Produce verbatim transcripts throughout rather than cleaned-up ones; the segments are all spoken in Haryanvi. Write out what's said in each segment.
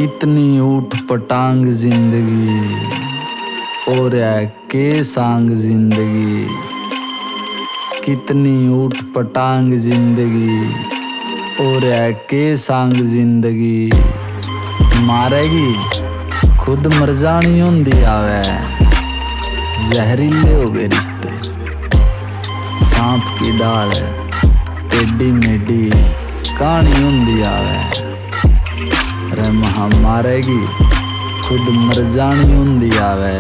इतनी ऊट पटांग जिंदगी, और है के सांग जिंदगी। कितनी ऊट पटांग जिंदगी, और है के सांग जिंदगी। मारेगी खुद मर जानी होंदी आवे, जहरीले हो गए रिश्ते। सांप की डाल टेढ़ी मेढ़ी कहानी होंदी आवे। रे महा मारेगी खुद मर जानी होंदी आवे।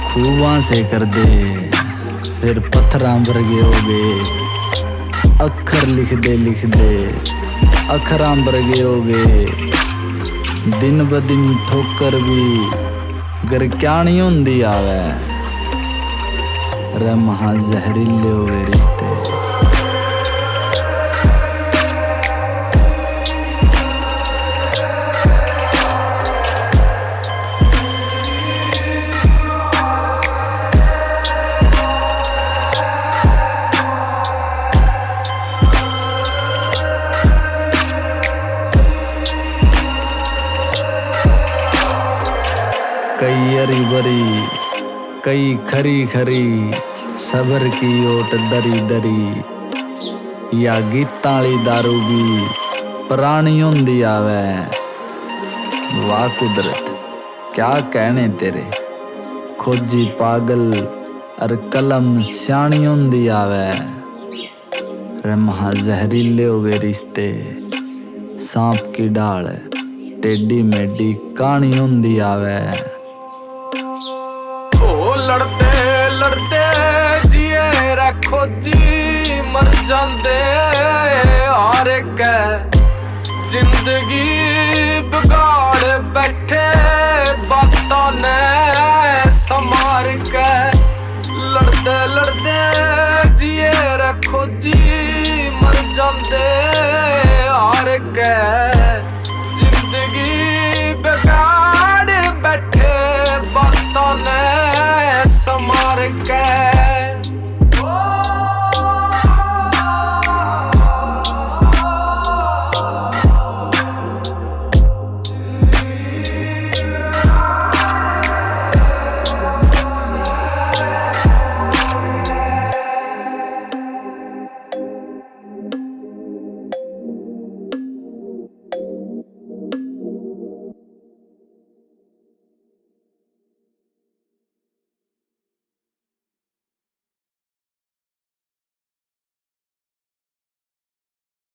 खूबां से कर दे फिर पत्थरां बरगे हो गए। अखर लिख दे लिख दे अखरां बरगे हो गए। दिन ब दिन ठोकर भी घर क्या नहीं होंदी आवे। रे महा जहरीले हो गए रिश्ते। कई हरी भरी, कई खरी खरी, सबर की ओट दरी दरी। या गीतां आली दारू भी परानी होंदी आवे। वाह कुदरत, क्या कहने तेरे, खोजी पागल अर कलम स्याणी होंदी आवे। रे महा जहरीले हो गए रिश्ते, सांप की डाल टेढ़ी मेढ़ी कहानी होंदी आवे। ओ लड़ते लड़ते जिए रे खोजी मर जांदे हार के। जिंदगी बिगाड़ बैठे बातां ने संभार के। लड़ते लड़ते जिए रे खोजी मर जांदे हार के।